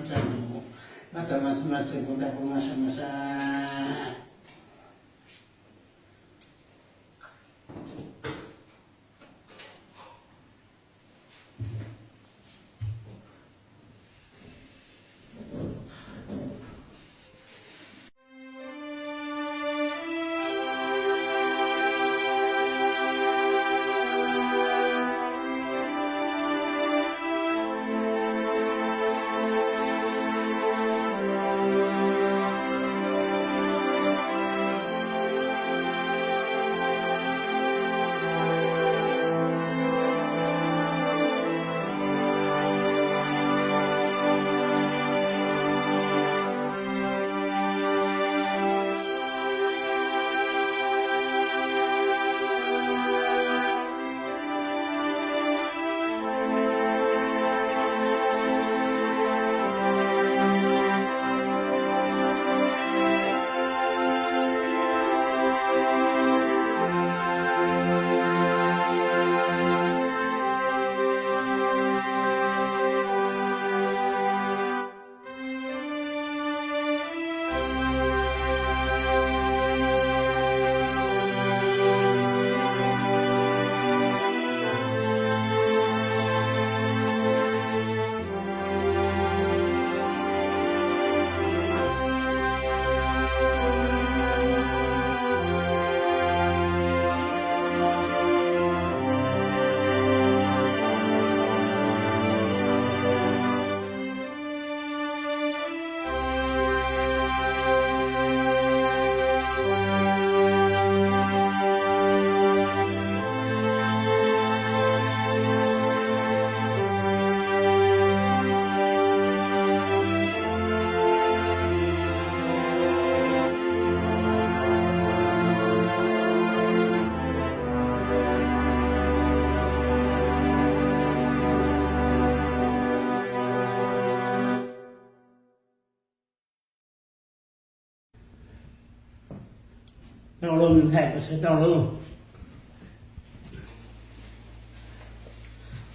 noj txaj nus, noj txaj mas xub mas txwg mus tag kuv mas sa mas sa.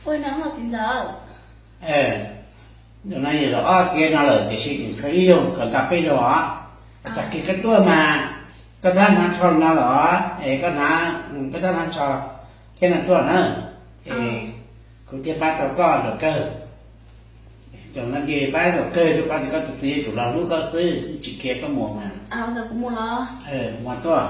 Ua no yog zaum ob kiag no lawm tiam sis kawm ib zaug kawm nqa peb zaug os. Tag kis koj tuaj mas koj tab hnav tsho no los es koj hnav, koj tab hnav tsho thiab no tuaj na. Es kuv thiaj pab tau koj zaum kawg. Zaum no ces pab zaum kawg rau koj, ces koj tus txiv yuav tsum los hlub koj xwb, tsis khiav koj mus mas. Mus tuaj.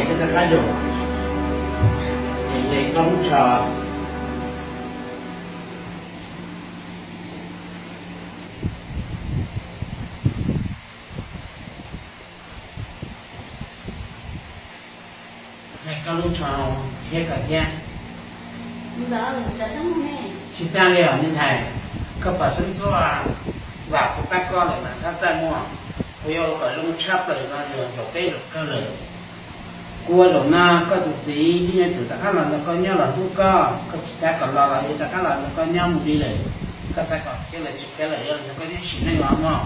Koj rov qab zaum, es le koj lub tsho. Hais koj lub tsho thiab koj thiab. Tsis tag li os me ntxhais, koj pom xeeb tuaj vam kuv pab koj lawm mas txhob txaj muag. Kuv yuav ua kom zoo tshaj plaws no yog zaum peb zaum kawg lawm. Kuv ua zaum no koj tus txiv yeej yuav tsum rov qab los nrog koj nyob los hlub koj, koj tsis xav kom los los yuav rov qab los nrog koj nyob mus li lawm. Koj xav kom khiav lawm tsis khiav lawm yuav los nrog koj nyob sim neej os mog.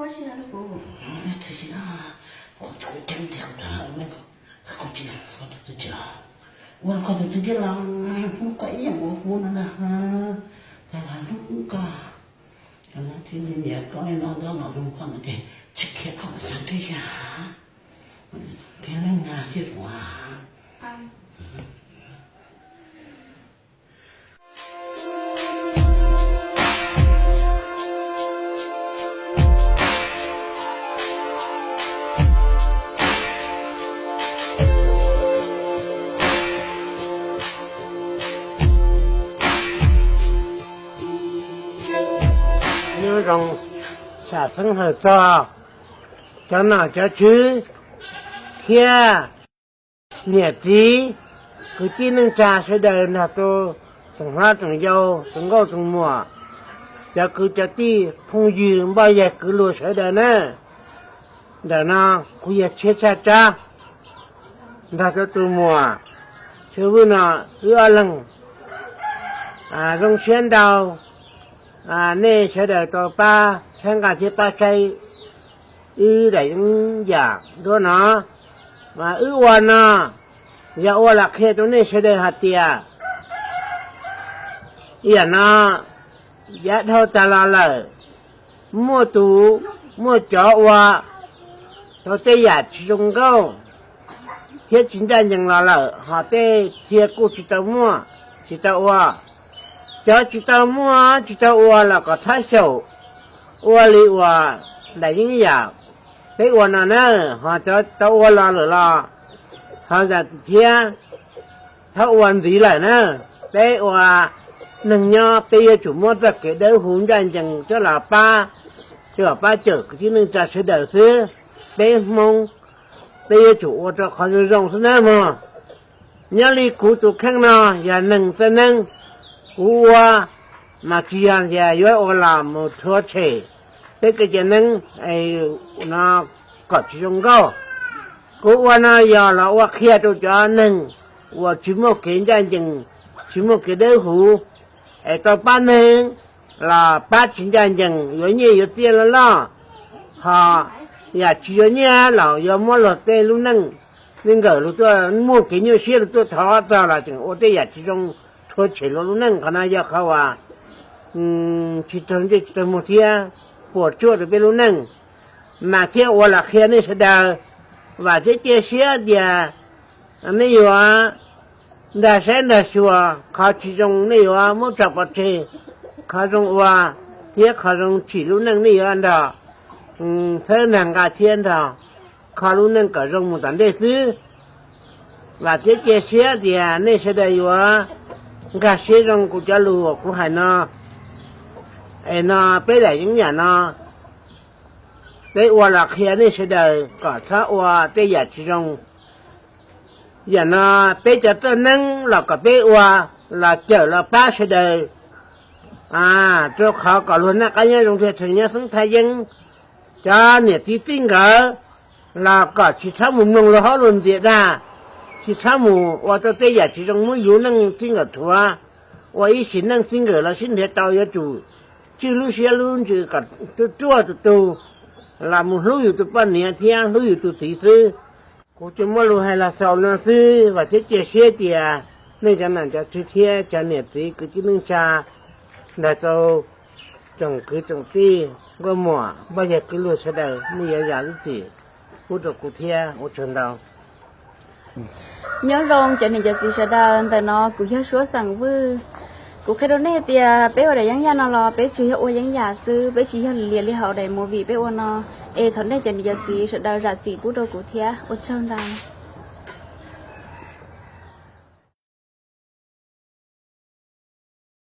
Ua koj tus twg thiab los hnub koj ib yam ua kuv no ntag. Tag los hnub koj, koj no thiab nyiam koj no nrog los hnub koj no ces tsis khiav koj los xyov twb yog thiab leej na thiab ua. Nyob zoo, xam xeeb hawm txog cov nom cov tswv thiab niam txiv, kwv tij neej tsa sawv daws nrog rau tsoom hlob tsoom yau, tsoom nkauj tsoom muam, cov kwv cov tij phooj ywg npoj yawg kwv luag sawv daws na. Ntawm no kuv yog Tshiab Tshaj Tsab nrog rau tus muam Xyooj Vwj no, wb ob leeg zoo siab ntau nej sawv daws tau pab txhawb nqa thiab pab saib wb daim yeeb yam duab no. Mas wb ua no yog ua los qhia rau nej sawv daws hais tias yam no yav dhau tas los lawm, muaj tus muaj cov ua tau tej yam tsis zoo nkauj thiab tsis ncaj ncees los lawm, ho tej dhia kuj tsis tau muaj, tsis tau ua. Cov tsis tau muaj tsis tau ua los kom thab xyaum ua li uas daim yeeb yam peb ua no na, ho cov tau ua los lawm los ho zam txim thiab, txhob ua ntxiv lawm na. Peb ua neeg nyob peb yuav tsum muab txoj kev dawb huv ncaj ncees coj los pab, coj los pab cawm kwv tij neej tsa sawv daws xwb. Peb Hmoob, peb yuav tsum ua rau qhov zoo zoo xwb nawb mog. Nyob li kuv tus kheej no yog neeg txawj neeb, kuv ua mas tsis yog tias yuav ua los mus rhuav tshem peb kev cai neeb no kom tsis zoo nkauj. Kuv ua no yog los ua qhia rau cov neeg uas tsis muaj kev ncaj ncees, tsis muaj kev dawb huv, es tau pab neeg los pab tsis ncaj ncees, yuav nyiaj yuav txiaj loj loj, ho yam tsis yuav nyiaj los yuav muab luag tej lub neej, nej nkawm luag tuaj muaj kev nyuaj siab luag tuaj thov txog los tseem ua tej yam tsis zoo, rhuav tshem luag lub neej. Qhov no yog qhov uas tsis raug ntsej tsis raug muag thiab puas tsuaj rau peb lub neej. Mas thiaj ua los qhia nej sawv daws, vam thiab cia siab tias nej yuav nrog saib nrog xyuas, qhov tsis zoo nej yuav muab tso pov tseg, qhov zoo ua thiab qhov zoo tsim lub neej nej yuav nrog txhawb nrog nqa thiab nrog kho lub neej kom zoo mus tom ntej xwb. Vam thiab cia siab tias nej sawv daws yuav nkag siab zoo kuv cov lus uas kuv hais no. Es no peb daim yeeb yam no peb ua los qhia nej sawv daws kom txhob ua tej yam tsis zoo. Yam no peb cov txawj neeb los kom peb ua los cawm los pab sawv daws, rau qhov kom luag noj qab nyob zoo thiaj tseem nyob xeeb thaj yeeb. Cov niam txiv txij nkawm los kom tsis txhob mus mloog luag hauj lwm ntxias dag, tsis txhob mus ua tau tej yam tsis zoo muab yus lub neej txij nkawm rhuav, ua ib sim neej txij nkawm los sib nrhiav tau yuav tsum tswj lub siab lub ntsws kom ruaj ruaj tus tug los mus hlub yus tus poj niam thiab hlub yus tus txiv xwb. Kuv tsuas muaj lus hais los xaus no xwb, vam thiab cia siab tias nej cov nom cov tswv thiab cov niam txiv kwv tij neej tsa nrog rau tsoom kwv tsoom tij nkauj muam npoj yawg kwv luag sawv daws nej yuav zam lub txim pub rau kuv thiab ua tsaug ntau. Nyob zoo cov niam cov txiv sawv daws, ntawm no kuv yog Suab xeem Vwj. Kuv qhia rau nej hais tias peb ua daim yeeb yam no los peb tsuas yog ua yeeb yam xwb, peb tsis yog liam li hauv daim movie peb ua no. Es thov nej cov niam cov txiv sawv daws zam txim pub rau kuv thiab, ua tsaug ntau.